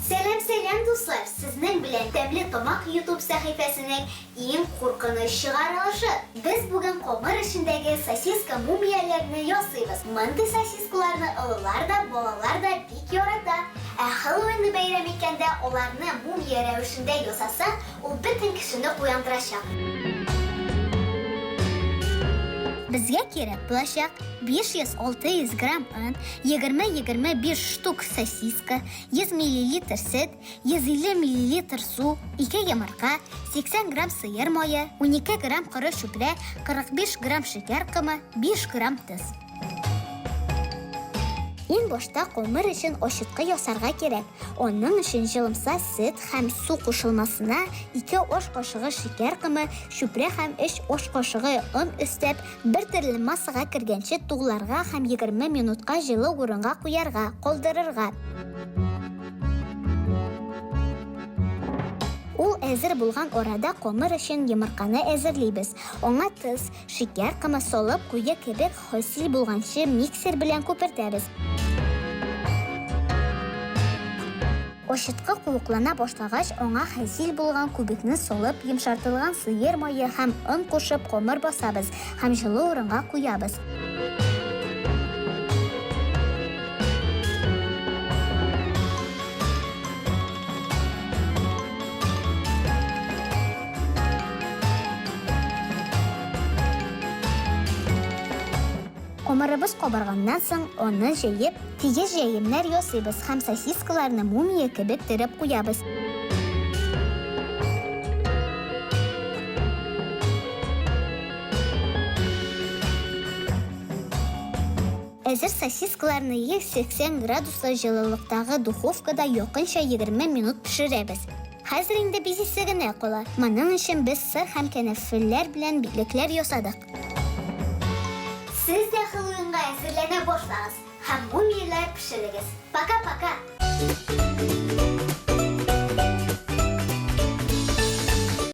Сәлам, сәлам, дуслар! Сезнең белән Тәмле Тамак YouTube сәхифәсенең иң куркыныч чыгарылышы. Без бүген камыр эчендәге сосиска мумияләрне ясыйбыз. Мондый сосискаларны олылар да, балалар да бик ярата. Ә Хэллоуинны бәйрәм иткәндә аларны мумия рәвешендә ясасаң, ул бөтен кешене куяндырачак. Безгә кирәк булачак 500-600 грамм он, 20-25 штук сосиска, 100 миллилитр сөт, 150 миллилитр су, 2 йомырка, 80 грамм сыер мае, 12 грамм коры чүпрә, 45 грамм шикәр комы, 5 грамм тоз. Иң башта камыр өчен ачыткы ясарга кирәк. Аның өчен җылымса сөт һәм су кушылмасына 2 аш кашыгы шикәр комы, чүпрә һәм 3 аш кашыгы он өстәп, бер төрле массага кергәнче тугларга һәм 20 минутка җылы урынга куярга, калдырырга. Ул әзер булган арада камыр өчен йомырканы әзерлибез. Аңа тоз, Шикәр комы салып, куе кебек хасил булганчы миксер белән күпертәбез. Ачыткы куыклана башлагач, аңа хасил булган күбекне салып, йомшартылган сыер мае һәм он кушып камыр басабыз һәм җылы урынга куябыз. Камырыбыз кабарганнан соң, аны җәеп, тигез җәемнәр ясыйбыз һәм сосискаларны мумия кебек төреп куябыз. Әзер сосискаларны 180 градуслы җылылыктагы духовкада якынча 20 минут пешерәбез. Хәзер инде бизисе генә кала. Моның өчен без сыр һәм кәнәфелләр белән битлекләр ясадык. Сез дә Хэллоуинга әзерләнә башлагыз һәм мумияләр пешерегез. Пока-пока!